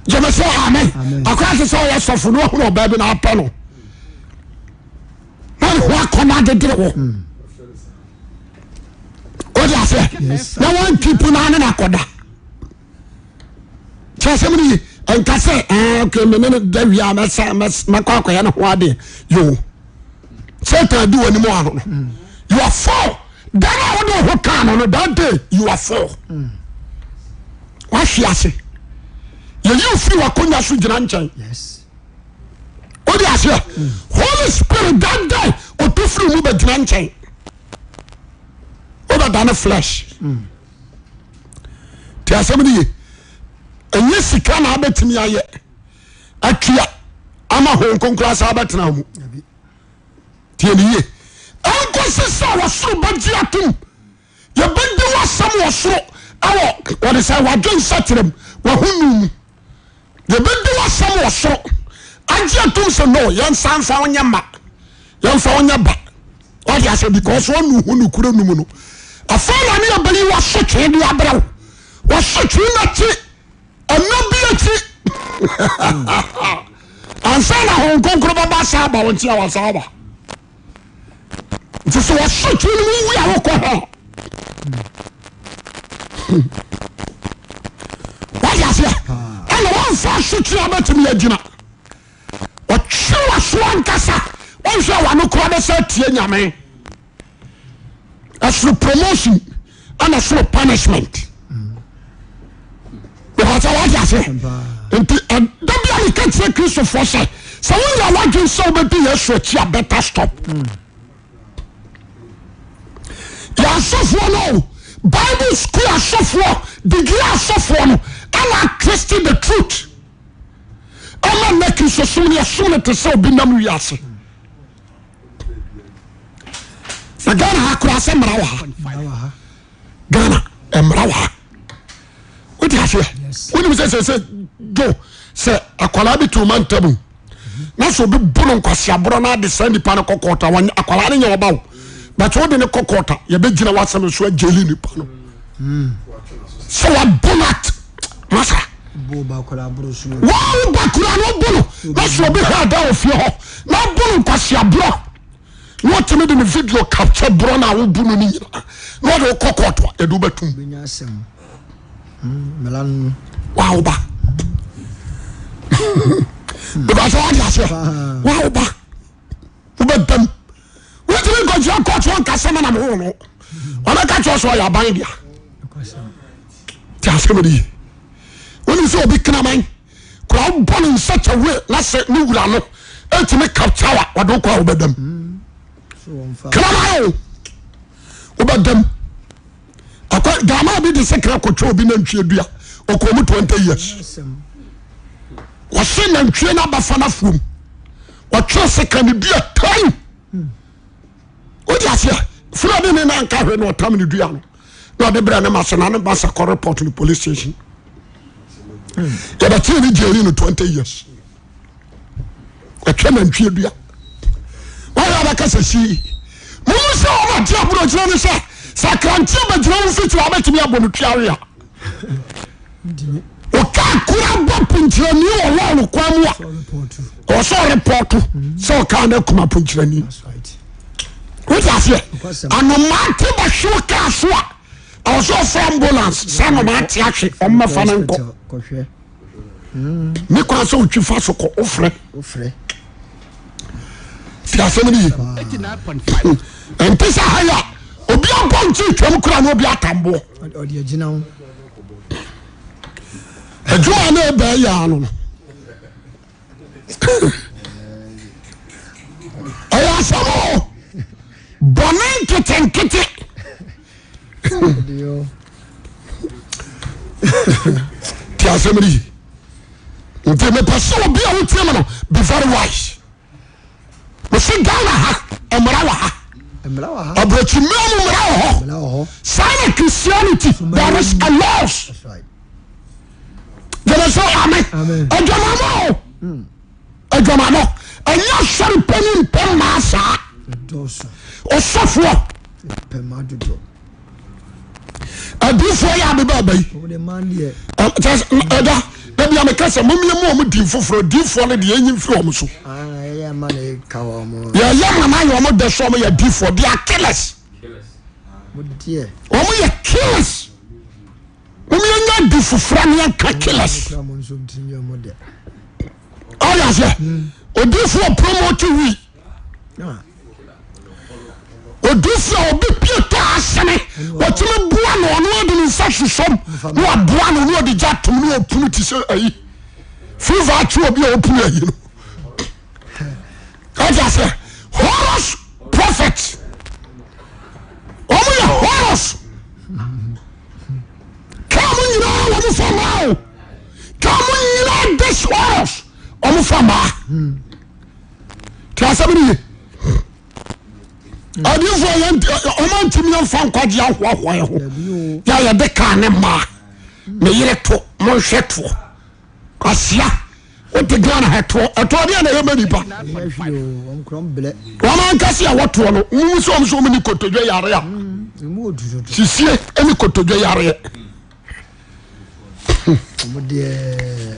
Jẹ́mi sẹ́ amen. Akɔyà ti sɛ ɔyɛ sɔfo ní ɔhunu ɔbaa bi na apɛ no. Na ne ho akɔnɔ adedere wɔ. O de aseɛ na wɔn nkipu naa ne na akɔda. Kyerɛ sɛ mu yi nka sɛ ɛɛ ok me ne no da wia mɛsa mɛkɔ akɔyɛ ne ho adeɛ yoo Satan di wɔn anim ano no you are four dan a wɔde ho kaa no no that day you are four wahwe ase yɛyi ofiri wakonnwa so gyina nkyɛn. Yes. Wode aseɛ? Holy Spirit that day ɔtu firi mu bɛgyina nkyɛn. Wobɛdane flesh. Ti asɛm no ye. Ɛnyɛ sika na abɛtumi ayɛ atua ama Honhom Kronkron asa abɛtena mu. Tie ne yie. Ɛnkɔsi sɛ wɔsoro bɛgye atom. Yɛbɛdi w'asɛm wɔ soro ɛwɔ wɔde sɛ wadwe nsakyerɛ mu wahunu mu. Yɛbɛdi w'asɛm wɔ soro agye atom sɛ no yɛnsa nfa wo nyɛ ma yɛnfa wo nyɛ ba. Wɔde asɛ because wɔnu ho nokura no mu no. Afei na ne yɛbɛyi w'asotwe de abrɛ wo. W'asotwe n'akyi ɛna bi akyi ansa na Honhom Kronkron bɛba asa aba wo nkyɛn a wasa aba. Nti sɛ wɔsotwe no mu wi a wokɔ hɔ. Wode aseɛ ɛna wɔmfa asotwe a bɛtumi agyina ɔtwe waso ankasa wɔnhwɛ a wano koraa bɛsɛ atie Nyame. Ɛsoro promotion ɛna soro punishment. Ìbàtà wà á di ase. Nti ɛda bi a mi ka kyerɛ Kristofoɔ sɛ sɛ wonya wadwen sɛ wobɛdi Yesu akyi a better stop. Yɛ asɔfoɔ no Bible school asɔfoɔ degree asɔfoɔ no ɛna twist the truth. Ɛma nnɛ Kristosom no yɛsom no te sɛ obi nam wiase. Na Ghana ha koraa sɛ mmara wɔ ha. Ghana mmara wɔ ha. Wote aseɛ? Wonim sɛ sɛ sɛ jo sɛ akwadaa bi to ma ntam na sɛ obi bu no nkwaseaborɔ no ade saa nipa no kɔ kɔɔta akwadaa no nyɛ ɔba o but wode ne kɔ kɔɔta yɛbɛgyina w'asɛm so agyeli nipa no sɛ wabo no at masa wɔn ba kura no bu no na sɛ obi hɛ ada wɔ fie hɔ na abo no nkwaseaborɔ na ɔtumi de ne video capture borɔ no a wobu no no nyinaa na ɔde wokɔ kɔɔto a yɛde wobɛtum wawoba because wade aseɛ wawoba wobɛdam wotumi nkɔgyina kɔɔto ɔnka sɛ menam ho no ɔbɛka kyerɛ sɛ ɔyɛ aban dea te asɛm no ye wonim sɛ obi kraman kora wobɔ no nsa kyɛwe na sɛ ne wura no ɛtumi capture a wɔde wokɔ a wobɛdam kraman o wobɛdam akɔ dama bi de sɛ kra kɔtwa obi nantwie dua ɔkɔ mu 20 years wɔse nantwie no abafa no afuom wɔtwerɛ sɛ ka ne dua tan wode aseɛ fura ne ne nanka hwɛ na ɔtam ne dua no na ɔde brɛ ne masa na ne masa kɔ report no police station yɛbɛkyee ne gyeri no 20 years ɔtwa nantwie dua wɔyɛ abɛka sɛ sii mumu sɛ wɔn ade aburokyerɛ ne sɛ sɛ akranteɛ bɛgyina wo mfikyiri a wobɛtumi abɔ no tuawe a ɔka kura bɔ ponkyerɛni wɔ lɔɔre kwan mu a ɔwɔ sɛ ɔrepɔto sɛ ɔkaa no akuma ponkyerɛni wote aseɛ anomaa te bɛhwe wo kaa so a ɔwɔ sɛ ɔfrɛ ambulance sɛ anomaa te ahwe ɔmmɛfa no nkɔ ne kwan sɛ wotwi fa so kɔ wofrɛ ti asɛm no ye ɛnte sɛ ha yi a obi abɔ nkye twam kora na obi atamboɔ adwuma na ɛbɛɛ yɛ ano no ɛyɛ asɛm o bɔne nketenkete ti asɛm no yi nti mepɛ sɛ obi a wotie me no be very wise mese Ghana ha mmara wɔ ha aburokyi mmara mu mmara wɔ hɔ saa na Christianity there is a laws gyeme so ame adwamamɔ o hmm. adwamamɔ ɛnyɛ asɔre panyin mpɛ mmaa saa ɔsɔfoɔ adiifoɔ yɛ abeba aba yi ɛda dabi a meka sɛ momie mu ɔmo din foforɔ diifoɔ no deɛ ɛnyi mfiri ɔmo so yɛyɛ ma no ayɛ ɔmo dɛ sɛ ɔmo yɛ diifoɔ they are killers ɔmo yɛ killers momie nya di foforɔ ne yɛnka killers ɔyɛ aseɛ odiifoɔ promote wi Odiyifo a obi pie tɔ asene wɔtumi boa no ɔno ɔde ne nsa hwehwɛm na waboa no na ɔde gya tom na ɔpunu te sɛ ayi fever akye obi a ɔpunu ayi no. Ɔte aseɛ Horus prophet wɔn yɛ Horus kaa mu nyinaa wɔn fa maa o kaa mu nyinaa this Horus wɔn fa maa te asɛm no ye adiifoɔ yɛn wɔn antumi anfa nkwagye ahoahoa yɛ ho yɛ a yɛde kaa ne mmaa ne yere to mo nhwɛ toɔ. Kwasia wote Ghana ha ɛtoɔ ɛtoɔ deɛ na ɛyɛ ma nipa wɔn ankasa a wɔtoɔ no wɔn sɛ wɔn sɛ wɔn ni kotodwe yare a sisie ɛne kotodwe yareɛ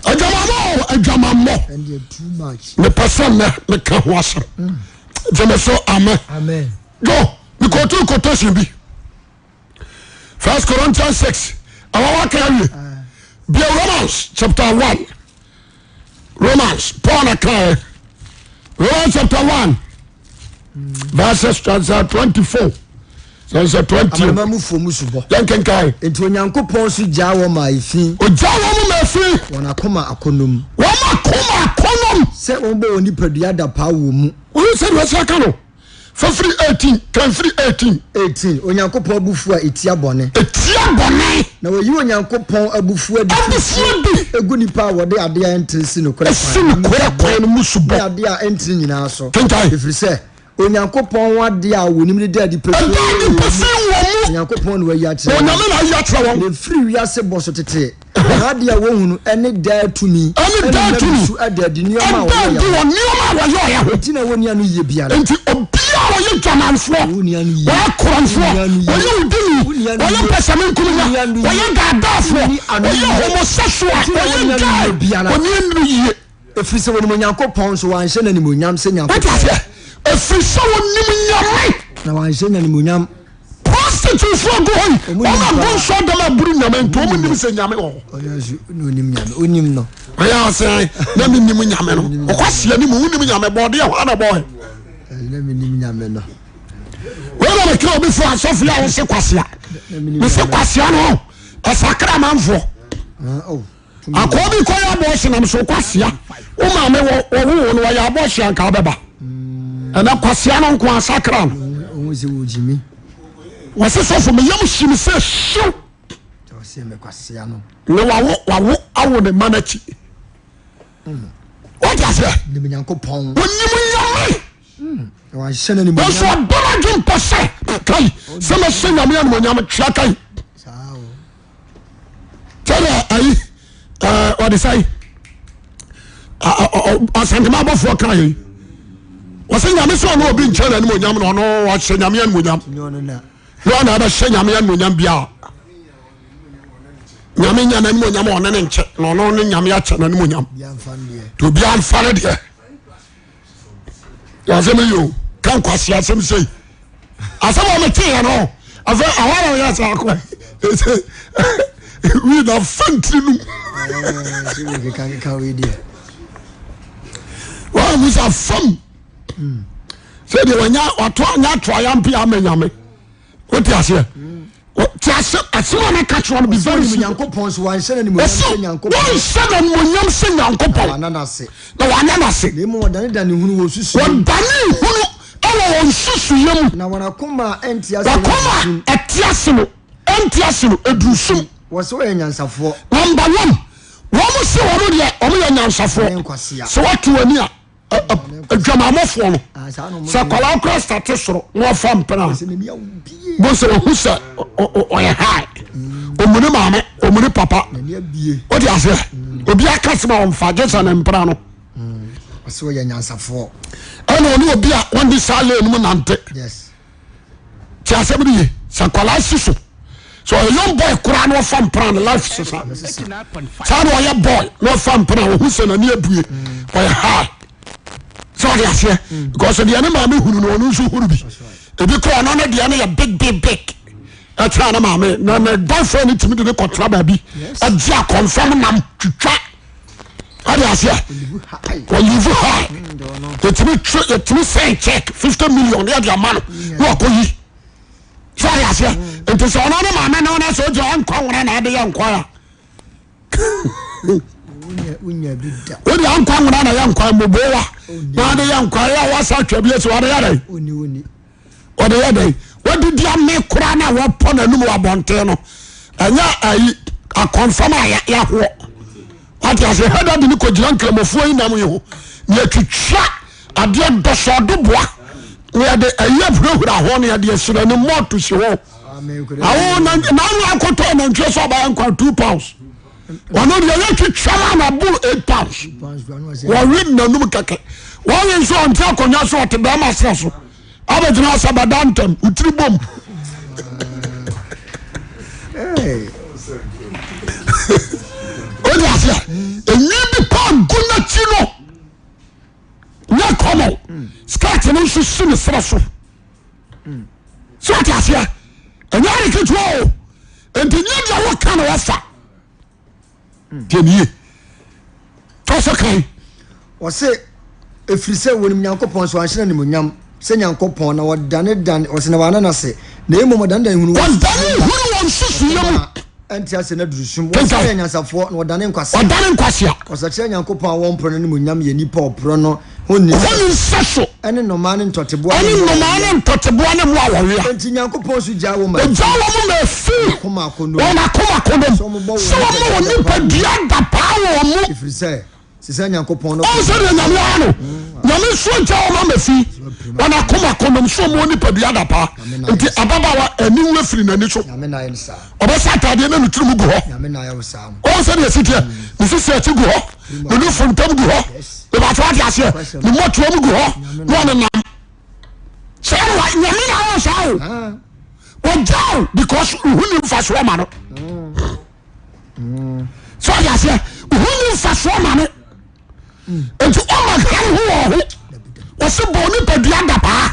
adwamammɔ adwamammɔ mepɛ sɛ nnɛ meka ho asɛm gyeme so amen jo mekɔtu quotation bi First Corinthians 6 ɛwɔ waka awie bia Romans chapter 1 Romans Paul na kaɛ Romans chapter 1 verses 24 sɛ 20 Amanaman mufoɔ mu subɔ. Yɛn kenkan. Enti Onyankopɔn nso gyaa wɔn maa efi. Ogyaa wɔn maa efi. Wɔn akoma akɔnnɔ mu. Wɔn akoma akɔnnɔ mu. Sɛ wɔbɔ wɔn nipadua adapaa wɔ mu. Wɔn sɛ deɛ ɔsɛ aka no. Fa firi 18, kan firi 18. 18, Onyankopɔn abufuo a ɛtia bɔne. Ɛtia bɔne. Na wɔyi Onyankopɔn abufuo adi. Abufuo adi. Gu nnipa a wɔde adeɛ a ɛntene si nokorɛ kwan no mu subɔ. Kwan no mu subɔ. Ne adeɛ a ɛntene nyinaa so. Kenkan. Ɛfiri sɛ, Onyankopɔn ho adeɛ a wɔnim no da adi pefee Ɛda adi pefee wɔ mu. Onyankopɔn na wayi akyerɛ wɔn. Onyame na ayi akyerɛ wɔn. Na ɛfiri wiase bɔ so tete. Na adeɛ a wɔhunu ne daa tumi. Ɛne daa tumi. Ne su ada adi nneɛma a Ɛda wɔyɛ adi ho. wɔ nneɛma a wɔyɛeɛ ho. Enti na wɔnni ano yie biara. Enti obiara a ɔyɛ dwamanfoɔ, Wɔnni ano yie. ɔyɛ korɔmfoɔ, Wɔnni ano yie. ɔyɛ odini, Wɔnni ano ɔyɛ yie. pɛsɛmenkominya, Wɔnni ano yie. ɔyɛ daadaafoɔ, Wɔnni ano ɔyɛ yie. homosexual, Enti na ɔyɛ wɔnni ano gay, yie biara. ɔnni ano yie. Ɛfiri sɛ wɔnim Onyankopɔn nso wɔanhyɛ no animuonyam sɛ Wote Nyankopɔn. aseɛ? Ɛfiri sɛ wɔnim Nyame. Na wɔanhyɛ no animuonyam. Prostitutefoɔ gu hɔ yi, Wɔn wɔn nim agu paa. nsɔ dɛm aburu Nyame nti wɔn nim sɛ Nyame wɔ hɔ. Ɔno nso na onim Nyame, onim no. Ɔyɛ ɔsɛ na mi nim Nyame no. Ɔkɔ aseɛ ne mu, wonim Nyame bɔɔdeɛ hɔ ana bɔɔɛ. Na mi nim Nyame no. Wei na mekra obi fo asɔfo yi a wɔse kwasea. Mese kwasea no ɛsakra amanfoɔ. Ah, oh. Akoa bi kɔyɛ abɔɔhye nam so kwasea wo maame wɔwo wo no wɔyɛ abɔɔhye anka wobɛba ɛnɛ kwasea no nko asakra no wɔse sɔfo meyam hyi me sɛ hyew na wawo wawo awo ne ma no akyi wode aseɛ ɔnim Nyame nso ɔdɔ no adwe mpɔ sɛ kai sɛ mɛhyɛ Nyame animonyam twea kai sɛdeɛ ayi ɔde sɛn asantema abɔfoɔ ka yɛi wɔsɛ nyame sɛ ɔne obi nkyɛn n'animonyam na ɔno ɔhyɛ nyame animonyam na ɔna ɛbɛhyɛ nyame animonyam biaa nyame nya n'animonyam ɔne ne nkyɛ na ɔno ne nyame akyɛ n'animonyam nti obiaa mfa no deɛ asɛm yi o ka nkwasi asɛm sei asɛm a meteeɛ no afei ahɔ na ɔyɛ sɛ akɔ ɛsɛ wii na fa ntiri no mu wɔn sɛ fam sɛdeɛ wɔnya wato anya ato ayampe ama nyame wote aseɛ te ase asɛm a meka kyerɛ no be very serious. Nyankopɔn so wanhyɛ no animuonyam sɛ Nyankopɔn. Wɔnhyɛ no animuonyam sɛ Nyankopɔn. Na wanna n'ase. Na wanna n'ase. Na mmom wɔdanedane hunu wɔ nsusuiɛ mu. Wɔdane hunu wɔ wɔn nsusuiɛ mu. Na wɔn akoma a ɛnte ase no Wakoma aduru sum. a ɛte ase no ɛnte ase no ɛduru sum. Wɔse wɔyɛ nyansafoɔ. Number one, wɔn se wɔn deɛ wɔn yɛ nyansafoɔ. Ne nkwasea. Sɛ wɔte wɔn ani a adwamammɔfoɔ no ah, sɛ akwadaa kora state soro na wafa mpena bo sɛ wahu sɛ ɔyɛ high ɔmuni maame ɔmuni papa wode aseɛ mm. obi aka sɛm a ɔmfa gye sɛ ne mpena no mm. ɛna ɔne obi a wɔnde saa lane mu nante Ti asɛm no ye. Sɛ akwadaa si so sɛ ɔyɛ young boy koraa na ɔfa mpena no life sesa. Saa na ɔyɛ boy na ɔfa mpena ɔhu sɛ n'ani abue ɔyɛ high. Sɛ ɔde aseɛ because deɛ ne maame hunu no ɔno nso hunu bi. Ebi kora ɔno ne deɛ no yɛ big big big. Ɛkyerɛ ne maame na ne boyfriend no tumi de ne kɔtena baabi ɛgye akɔnfam nam twitwa. Ɔde aseɛ ɔlive high yɛtumi twe yɛtumi sɛn check 50 million yɛde ama no na wakɔ yi sɛ ɔde aseɛ nti sɛ ɔno ne maame no na sɛ ɔgya ɔnkɔ nwona na ade yɛ nkɔ a. Wode ankwa nwona na yɛ nkwa mmobowa na ade yɛ nkwa yɛ a wasa atwa bi asi wɔde yɛ dɛn? Wɔde yɛ dɛn? Wɔdidi ame koraa na wɔpɔ n'anum wɔ abɔnten no ɛnyɛ ayi akɔnfam a yɛahoɔ wate ase hɛda de ne kɔgyina nkramofoɔ yi nam yi ho na yɛtwitwa adeɛ dɔsɔɔdo boa na yɛde ayi ahurahura ho na yɛde asi n'anim mɔɔto si ho awo na na akɔtɔ nantwie sɛ ɔbɛyɛ nkwa £2 ɔno deɛ yɛtwitwa ma na boro £8 wɔwe nanum kɛkɛ wɔwe nso ɔnte akonnwa so ɔte bɛrima serɛ so abɛgyina sɛ bɛda ntɛm wotiri bom wode aseɛ ɛnwi bi paa gu n'akyi no nyɛ kɔmɔ skirt no nso si ne serɛ so sɛ wate aseɛ ɛnyɛ ade ketewa o nti nyɛ deɛ woka na wafa deɛ ne yie tɔ so kan. Ɔse, ɛfiri sɛ wɔnim Nyankopɔn so anhyɛ no animuonyam sɛ Nyankopɔn, na wɔdanedane, ɔse, na wɔanna no ase, na mmom wɔdanedane hunu wɔn Wɔdane hunu wɔn nsusuiɛ mu. Ɛnte ase na duru sum. Wɔn sɛ anyansafoɔ, na wɔdane nkwasea. Wɔdane nkwasea. Ɔsakyera Nyankopɔn a wɔmporɔ no animuonyam yɛ nnipa a ɔporɔ no ho nni Ho nni nsɛso. Ɛne nnomaa ne ntɔteboa ne mmoa a wɔwea. Ɛne nnomaa ne ntɔteboa ne mmoa a wɔwea. Enti Nyankopɔn nso gyaa wɔn ma Ɔgyaa wɔn ma efi. Wɔn akoma akɔnnɔ mu. Wɔn akoma akɔnnɔ mu. Sɛ wɔbɔ Sɛ wɔma wɔn nipadua adapaa wɔ wɔn mu. Ɛfiri sɛ, te sɛ Nyankopɔn no. Ɔn sɛdeɛ Nyame ayɛ no. Nyame nso agyaa wɔn ama fi. Wɔn akoma akɔnnɔ mu. Sɛ wɔma wɔn nipadua adapaa. Nti ababaawa aniwu afiri n'ani so. Nyame na ayɛ no saa. Ɔbɛhyɛ ataadeɛ na ne tiri mu gu hɔ. Nyame na ayɛ wo saa no. Ɔn sɛdeɛ ɛsi teɛ. Ne sisi akyi gu hɔ. Ne nufu ntam gu hɔ. Ìbàtí wate aseɛ. Ne mmɔtoa mu gu hɔ. Na ɔnenam. Sɛ wa Nyame na ayɛ saa o. Ɔgya o because ohu ni nfasoɔ ma no. Sɛ ɔde aseɛ ohu ni nfasoɔ ma no. Nti ɔma ha ne ho wɔ ho. Ɔsɛ bɔ nipadua da paa.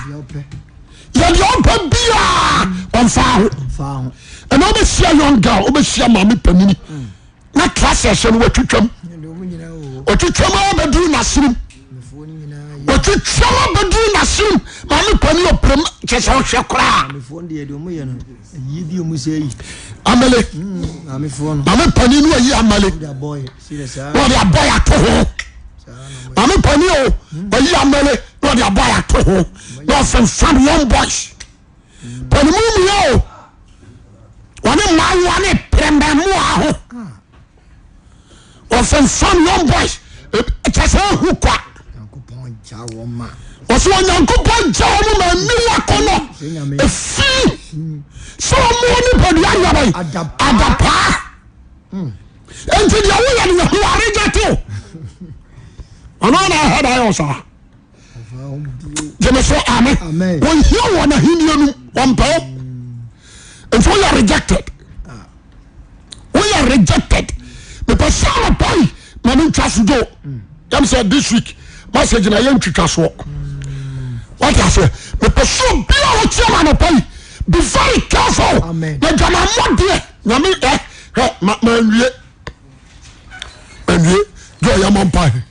Yɛdeɛ ɔmpɛ biaa ɔmfa ho. Ɛna wobɛhyia young girl wobɛhyia maame panini. Na trousers no watwitwam. Otwitwam ara bɛduru n'asenem. Otwitwam abɛduru n'asenem. Maame panin ɔpem kyɛ sɛ ɔhwɛ koraa. Amele. Maame panin no ayi amele. Na ɔde abɔyɛ ato ho. Maame panin o ɔyi amele na ɔde abɔyɛ ato ho. Na ɔfemfam young boys. Panimu mu yɛ o. Wɔne mmaayewa ne pere mmɛmoa ho. Wɔfemfam young boys. Kyɛ sɛ ehu kwa. Wɔsɛ Onyankopɔn gya wɔn ma aniwa kɔnɔ efi sɛ wɔn nipadua nyɛ adapaa. Nti deɛ woyɛ no Yehowa reject o. Ɔno na ɛhɛ da yɛ ɔsaa. Gyeme so amen. Wɔhia wɔ n'ahenni no mu wɔmpɛ wo. Nti woyɛ rejected. Woyɛ rejected. Mepɛ sɛ anɔpa yi ma mentwa so dwo. Yam sɛ this week message na yɛ ntwitwa soɔ. Wate aseɛ? Mepɛ sɛ obi a wotie ma anɔpa yi be very careful. Na dwamammɔ deɛ nyame ɛ hwɛ ma manwie manwie dwo yɛ mɔ mpae.